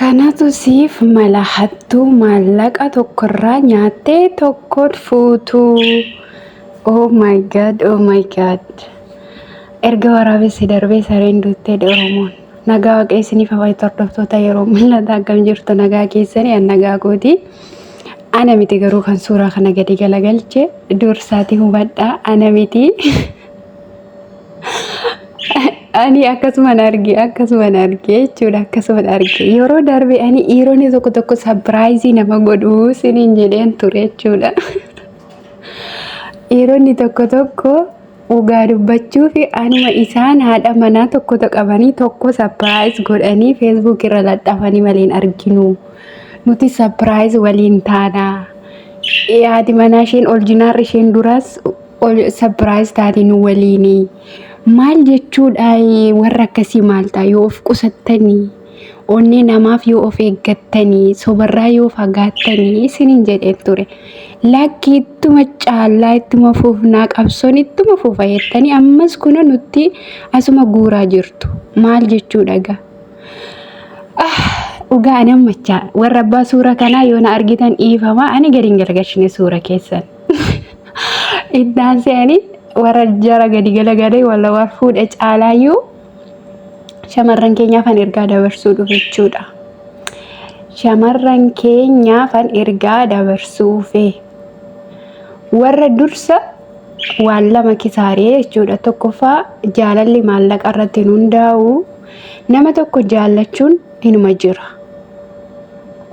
Kanatu siif mala hattuu maallaqa tokkorraa nyaattee tokkoon fuutu. Oh my god, oh my god. Erga waraabessi darbee sareen duuttee Oromoon. Nagaa waaqa isiniif hawaaytu hordoftoota yeroo mul'ata akkam jirtu nagaa keessanii an nagaa kooti. Ana miti garuu kan suuraa kana gadi galagalche dursaati hubadhaa ana miti. Ani akkasuman arge akkasuman arge jechuudha akkasuman arge yeroo darbe ani dhiironni tokko tokko sapiraayizii nama godhu siniin jedheen ture jechuudha. Dhiironni tokko tokko dhugaa dubbachuuf anuma isaan haadha manaa tokko qabanii tokko sapiraayiz godhanii feesbuuk irra laxxafanii malee hin arginu. Nuti sapiraayiz waliin taana. Haati manaa isheen oljinaarri isheen duraas Surprise taate nu waliini. Maal jechuudha warra akkasii maal ta'a yoo of qusattanii onnee namaaf yoo of eeggattanii sobarraa yoo fagaattanii isiniin jedheen ture. Lakki ittuma caallaa ittuma fufnaa qabsoon ittuma fufa jettanii ammas kuna nutti asuma guuraa jirtu. Maal jechuudha egaa? Dhugaa ani ammachaa warra abbaa suura kanaa yoo na argitan dhiifama ani gadi hin galagalchine suura keessan. Iddaan se'anii warra jara gadi galagalee walla war fuudhe caalaayyuu shamarran keenyaafan ergaa dabarsuu dhufe jechuudha. Shamarran keenyaafan ergaa dabarsuufe warra dursa waan lama kisaaree jechuudha. Tokkoffaa jaalalli maallaqa irratti hin hundaa'u. Nama tokko jaallachuun inuma jira.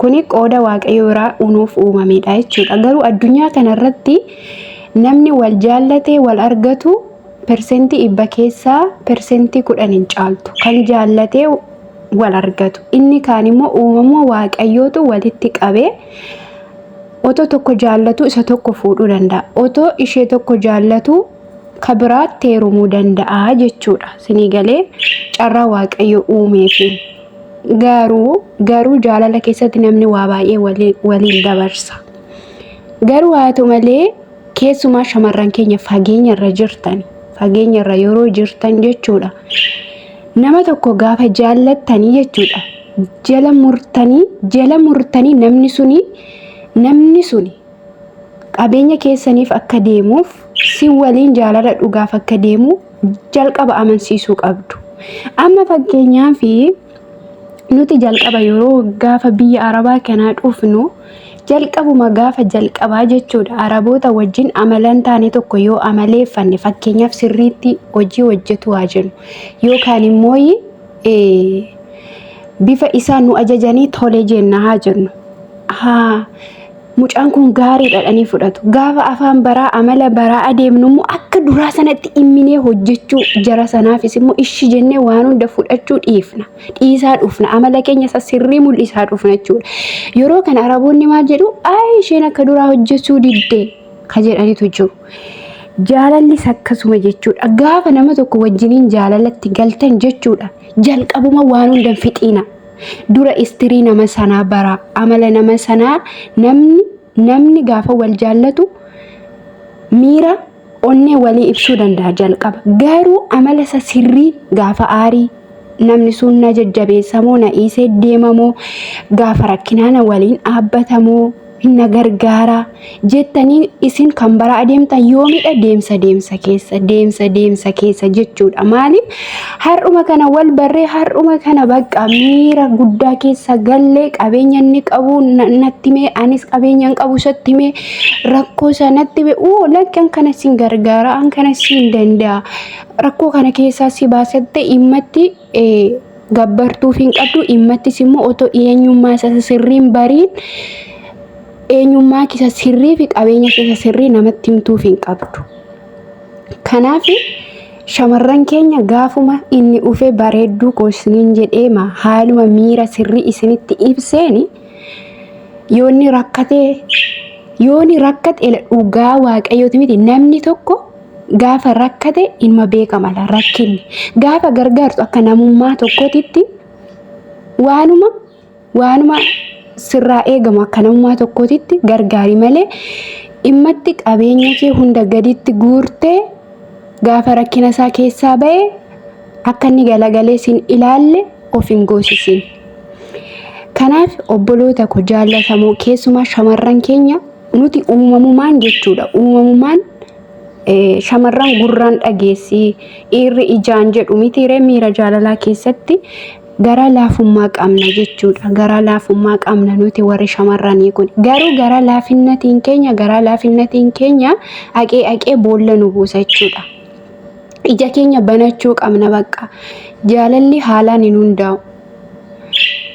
Kuni qooda Waaqayyo biraa unuuf uumamedha jechuudha. Garuu addunyaa kanarratti namni wal jaallatee wal argatu persentii 100 keessaa persentii 10 hin caaltu. Kan jaallatee wal argatu. Inni kaan immoo uumama Waaqayyootu walitti qabee otoo tokko jaallatu isa tokko fuudhuu danda'a. Otoo ishee tokko jaallatu ka biraatti heerumuu danda'a jechuudha. Sinii galee carraa Waaqayyo uumeefi. Garuu garuu jaalala keessatti namni waa baay'ee waliin dabarsa. Garuu haa ta'u malee keessumaa shamarran keenya fageenya irra jirtan fageenya irra yeroo jirtan jechuudha. Nama tokko gaafa jaallattanii jechuudha. Jala murtanii jala murtanii namni suni namni suni qabeenya keessaniif akka deemuuf si waliin jaalala dhugaaf akka deemu jalqaba amansiisuu qabdu. Amma fakkeenyaaf nuti jalqaba yeroo gaafa biyya Arabaa kanaa dhufnu jalqabuma gaafa jalqabaa jechuudha. Araboota wajjin amalan taane tokko yoo amaleeffanne fakkeenyaaf sirriitti hojii hojjetu haa jennu yookaan immoo bifa isaan nu ajajanii tole jenna haa jennu. Haa mucaan kun gaariidha jedhanii fudhatu. Gaafa afaan baraa amala baraa adeemnu immoo akka duraa sanatti imminee hojjechuu jara sanaafis immoo ishi jennee waan hunda fudhachuu dhiifna. Dhiisaa dhufna. Amala keenya isa sirrii mul'isaa dhufna jechuudha. Yeroo kana Araboonni maal jedhu? Ayi isheen akka duraa hojjechuu didde ka jedhanitu jiru. Jaalallis akkasuma jechuudha. Gaafa nama tokko wajjiniin jaalalatti galtan jechuudha. Jalqabuma waan hunda hin fixiina. Dura istirii nama sanaa baraa. Amala nama sanaa namni namni gaafa wal jaallatu miira onnee walii ibsuu danda'a jalqaba. Garuu amala isa sirrii gaafa aarii namni sun na jajjabeessamoo na dhiisee deemamoo gaafa rakkinaa na waliin dhaabbatamoo na gargaara jettanii isin kan bara adeemtan yoomidha deemsa deemsa keessa deemsa deemsa keessa jechuudha. Maaliif har'uma kana wal barree har'uma kana bakka miira guddaa keessa gallee qabeenya inni qabu natti himee anis qabeenya hin qabu isatti himee rakkoo isaa natti himee oo lakki an kana sin gargaara an kana sin danda'a rakkoo kana keessaa si baasatte dhimmatti gabbartuuf hin qabdu dhimmattis immoo otoo eenyummaa isa sirriin bariin eenyummaa kisa sirrii fi qabeenya kisa sirrii namatti himtuuf hin qabdu. Kanaaf shamarran keenya gaafuma inni dhufee bareedduu koo isiniin jedheema haaluma miira sirrii isinitti ibseeni yoonni rakkatee yoonni rakkate dhugaa waaqayyooti miti namni tokko Gaafa rakkate inuma beekama la rakkinni. Gaafa gargaartu akka namummaa tokkootitti waanuma waanuma sirraa eegamu akka namummaa tokkootitti gargaari malee dhimmatti qabeenya kee hunda gaditti guurtee gaafa rakkina isaa keessaa ba'e akka inni galagalee sin ilaalle of hin goosisin. Kanaaf obboloota koo jaallatamoo keessumaa shamarran keenya nuti uumamumaan jechuudha. Uumamumaan shamarran gurraan dhageessi dhiirri ijaan jedhu mitiiree miira jaalalaa keessatti garaa laafummaa qabna jechuudha. Garaa laafummaa qabna nuti warri shamarranii kun. Garuu garaa laafinnatiin keenya garaa laafinnatiin keenya haqee haqee boolla nu buusa jechuudha. Ija keenya banachuu qabna bakka. Jaalalli haalaan hin hundaa'u.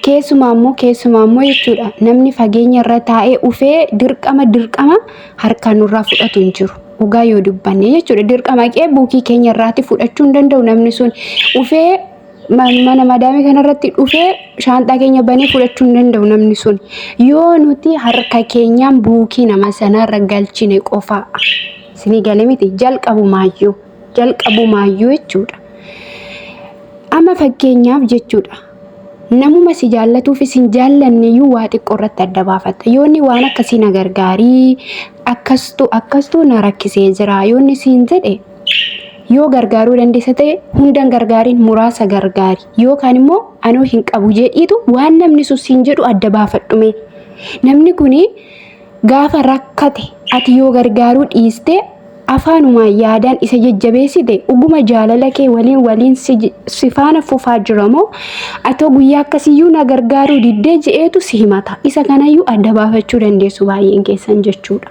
Keessumaa immoo keessumaa immoo jechuudha namni fageenya irra taa'ee ufee dirqama dirqama harkaan nurraa fudhatu hin jiru. Dhugaa yoo dubbanne jechuudha dirqama qee buukii keenya irraati fudhachuu hin danda'u namni sun ufee mana madaamii kanarratti dhufee shaanxaa keenya banee fudhachuu hin danda'u namni sun. Yoo nuti harka keenyaan buukii nama sanarra galchine qofa. Isinii galee miti jalqabumaayyuu jalqabumaayyuu jechuudha. Amma fakkeenyaaf jechuudha. Namuma si jaallatuuf isin jaallanneyyuu waa xiqqoo irratti adda baafatta. Yoo inni waan akkasii na gargaarii akkastu akkastu na rakkisee jira yoo inni siin jedhe yoo gargaaruu dandeessa ta'e hundan gargaariin muraasa gargaari yookaan immoo anoo hin qabu jedhiitu waan namni sun siin jedhu adda baafadhume. Namni kuni Gaafa rakkate ati yoo gargaaruu dhiiste afaanumaan yaadaan isa jajjabeessite dhuguma jaalala kee waliin waliin si faana fufaa jira moo atoo guyyaa akkasiyyuu na gargaaruu diddee je'eetu si himata. Isa kanayyuu adda baafachuu dandeessu baay'een keessan jechuudha.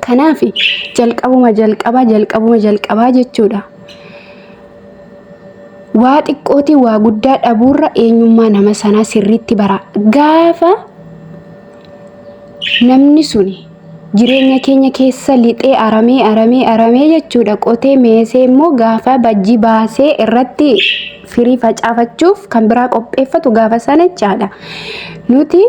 Kanaaf jalqabuma jalqabaa jalqabuma jalqabaa jechuudha. Waa xiqqootii waa guddaa dhabuurra eenyummaa nama sanaa sirriitti bara. Gaafa Namni suni jireenya keenya keessa lixee aramee aramee aramee jechuudha qotee meesee immoo gaafa bajji baasee irratti firii facaafachuuf kan biraa qopheeffatu gaafa sana jechaadha. Nuti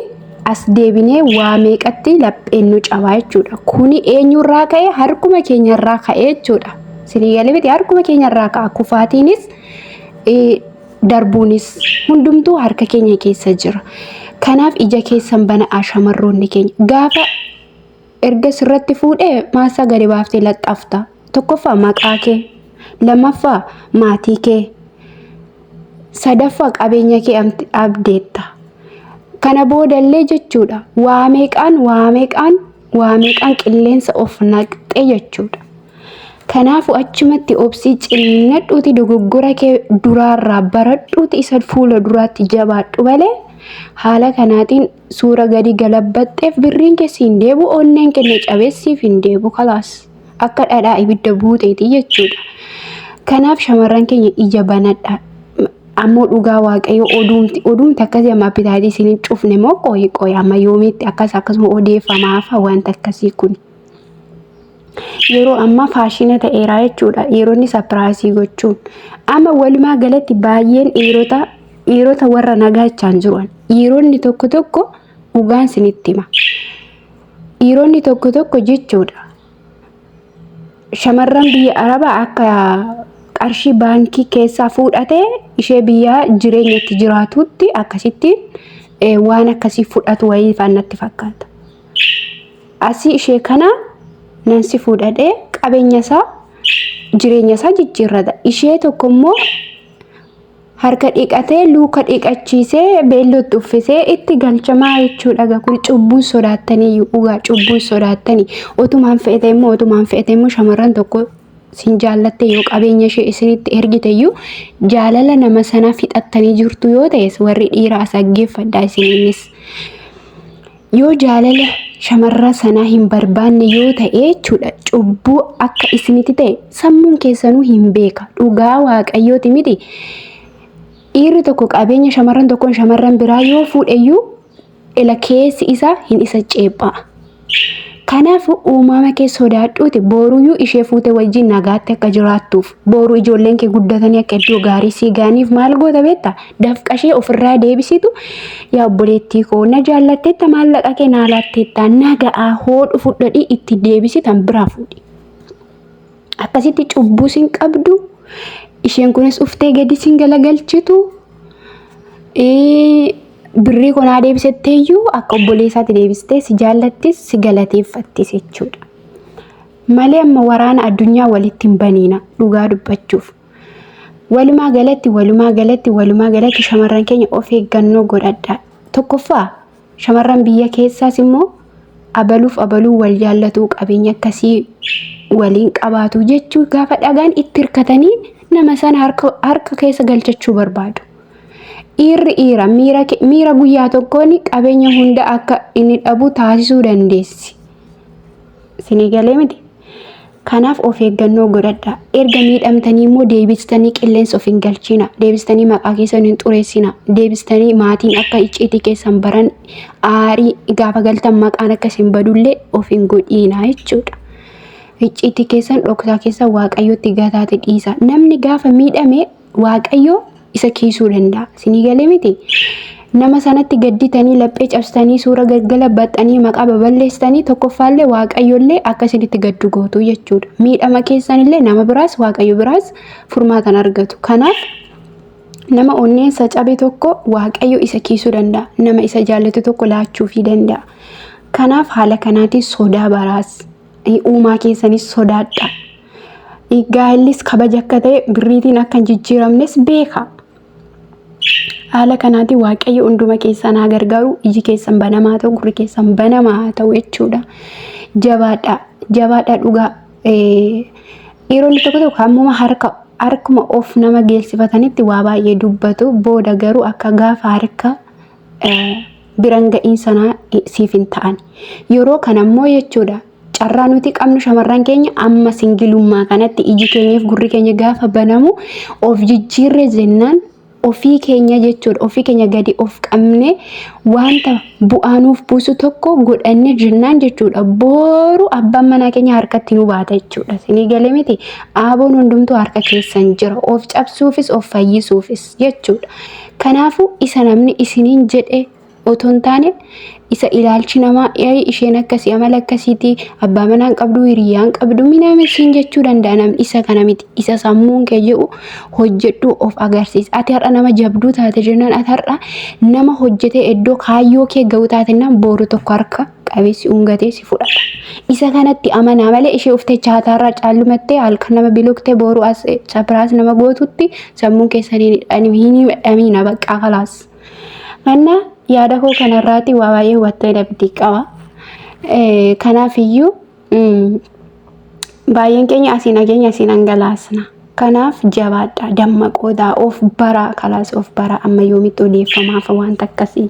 as deebinee waa meeqatti lapheen nu cabaa jechuudha. Kuni eenyurraa ka'e harkuma keenyarraa ka'e jechuudha. Isinii galee miti harkuma keenyarraa ka'a kufaatiinis darbuunis hundumtuu harka keenya keessa jira. Kanaaf ija keessan bana'aa shamarroonni keenya. Gaafa erga sirratti fuudhee maasaa gadi baaftee laxxafta. Tokkoffaa maqaa kee, lammaffaa maatii kee, sadaffaa qabeenya kee abdeetta. Kana boodallee jechuudha waa meeqaan waa meeqaan waa meeqaan qilleensa of naqxee jechuudha. Kanaafuu achumatti obsii ciniinnadhuuti dogoggora kee duraarraa baradhuuti isa fuula duraatti jabaadhu malee haala kanaatiin suura gadi galabbaxxeef birriin kee siin deebu onneen kenne cabees siif hin deebu kalaas akka dhadhaa ibidda buuteeti jechuudha. Kanaaf shamarran keenya ija banadha. Ammoo dhugaa waaqayyo oduumti oduumti akkasii amma appitaayitii isin hin cufne moo qoyi qoyi amma yoomiitti akkas akkasuma odeeffamaa fa wanta akkasii kun. Yeroo ammaa faashina ta'eera jechuudha dhiironni sapiraayisii gochuun. Amma walumaa galatti baay'een dhiirota dhiirota warra nagaa jechaan jiran dhiironni tokko tokko dhugaan isinitti hima. Dhiironni tokko tokko jechuudha shamarran biyya Arabaa akka qarshii baankii keessaa fuudhatee ishee biyya jireenya itti jiraatutti akkasittiin waan akkasii fudhatu wayii faan natti fakkaata. Asii ishee kana nan si fuudhadhee qabeenya isaa jireenya isaa jijjiirrata. Ishee tokko immoo harka dhiqatee luuka dhiqachiisee beellootti uffisee itti galchamaa jechuudha. Egaa kun cubbuun sodaattanii dhugaa cubbuun sodaattanii otumaan fe'ete immoo otumaan fe'ete immoo shamarran tokko sin jaallatte yoo qabeenya ishee isinitti ergite iyyuu jaalala nama sanaa fixattanii jirtu yoo ta'es warri dhiiraa as dhaggeeffadhaa isiniinis. Yoo jaalala shamarra sanaa hin barbaanne yoo ta'e jechuudha cubbuu akka isinitti ta'e sammuun keessanuu hin beeka dhugaa waaqayyooti miti. Dhiirri tokko qabeenya shamarran tokkoon shamarran biraa yoo fuudheyyuu ila keessi isaa hin isa ceepha'a. Kanaafuu uumama kee sodaadhuuti boruyyuu ishee fuute wajjin nagaatti akka jiraattuuf boru ijoolleen kee guddatanii akka iddoo gaarii sii ga'aniif maal goota beektaa? Dafqa ishee ofirraa deebisitu yaa obboleettii koo na jaallatteetta maallaqa kee naa laatteetta naga'aa hoodhu fudhadhii itti deebisi tan biraa fuudhi. Akkasitti cubbuu sin qabdu isheen kunis uftee gadi sin galagalchitu. Birrii koo naa deebisetteeyyuu akka obboleessaatti deebistee si jaallattis si galateeffattis jechuudha. Malee amma waraana addunyaa walitti hin baniina dhugaa dubbachuuf. Walumaa galatti walumaa galatti walumaa galatti shamarran keenya of eeggannoo godhadhaa. Tokkoffaa shamarran biyya keessaas immoo abaluuf abaluu wal jaallatuu qabeenya akkasii waliin qabaatu jechuu gaafa dhagaan itti hirkatanii nama sana harka keessa galchachuu barbaadu. Dhiirri dhiira miira guyyaa tokkoon qabeenya hunda akka inni dhabu taasisuu dandeessi. Isinii galee miti? Kanaaf of eeggannoo godhadhaa. Erga miidhamtanii immoo deebistanii qilleensa of hin galchina. Deebistanii maqaa keessan hin xureessina. Deebistanii maatiin akka icciitii keessan baran aarii gaafa galtan maqaan akka isin badullee of hin godhiina jechuudha. Icciitii keessan dhoksaa keessan Waaqayyotti gataate dhiisa. Namni gaafa miidhame Waaqayyo isa kiisuu danda'a. Isinii galee miti? Nama sanatti gadditanii laphee cabsitanii suura galgala baxxanii maqaa baballeessitanii tokkoffaallee Waaqayyollee akka isinitti gaddu gootu jechuudha. Miidhama keessanillee nama biraas Waaqayyo biraas furmaatan argatu. Kanaaf nama onneensa cabe tokko Waaqayyo isa kiisuu danda'a. Nama isa jaallatu tokko laachuufii danda'a. Kanaaf haala kanaatiin sodaa baraas uumaa keessanis sodaadha. Gaa'ellis kabaja akka ta'e birriitiin akka hin jijjiiramnes beeka. Haala kanaatiin Waaqayyo hunduma keessan haa gargaaru. Iji keessan banamaa haa ta'u, gurri keessan banamaa haa ta'u jechuudha. Jabaadhaa, jabaadhaa dhugaa. Dhiironni tokko tokko ammuma harka harkuma of nama geessifatanitti waa baay'ee dubbatu. Booda garuu akka gaafa harka biran ga'iin sanaa siif hin ta'an. Yeroo kana immoo jechuudha carraa nuti qabnu shamarran keenya amma singilummaa kanatti iji keenyaaf gurri keenya gaafa banamu of jijjiirre jennaan ofii keenya jechuudha ofii keenya gadi of qabne wanta bu'aa nuuf buusu tokko godhanne jennaan jechuudha boru abbaan manaa keenya harkatti nu baata jechuudha. Isinii galee miti aaboon hundumtuu harka keessan jira of cabsuufis of fayyisuufis jechuudha. Kanaafuu isa namni isiniin jedhe otoo hin taane isa ilaalchi namaa "Ee, isheen akkasii amala akkasiiti abbaa manaa hin qabdu hiriyaa hin qabdu minaamin siin jechuu danda'a namni isa kana miti isa sammuun kee jedhu hojjedhu of agarsiisi ati har'a nama jabduu taate jennaan ati har'a nama hojjetee iddoo kaayyoo kee ga'u taate jennaan booru tokko harka qabee si ungatee si fudhata. Isa kanatti amanaa malee ishee uftee chaataarraa caallumattee halkan nama biloktee booru as sapiraas nama gootutti sammuun keessan hin hidhamiina baqqaa kalaas. Manna yaada koo kanarraati waa baay'ee hubattee abdii qaba. Kanaaf iyyuu baay'een keenya asiin nageenya asiin dhangalaasna. Kanaaf jabaadhaa dammaqootaa of baraa kalaas of baraa amma yoomitti odeeffamaaf wanta akkasii.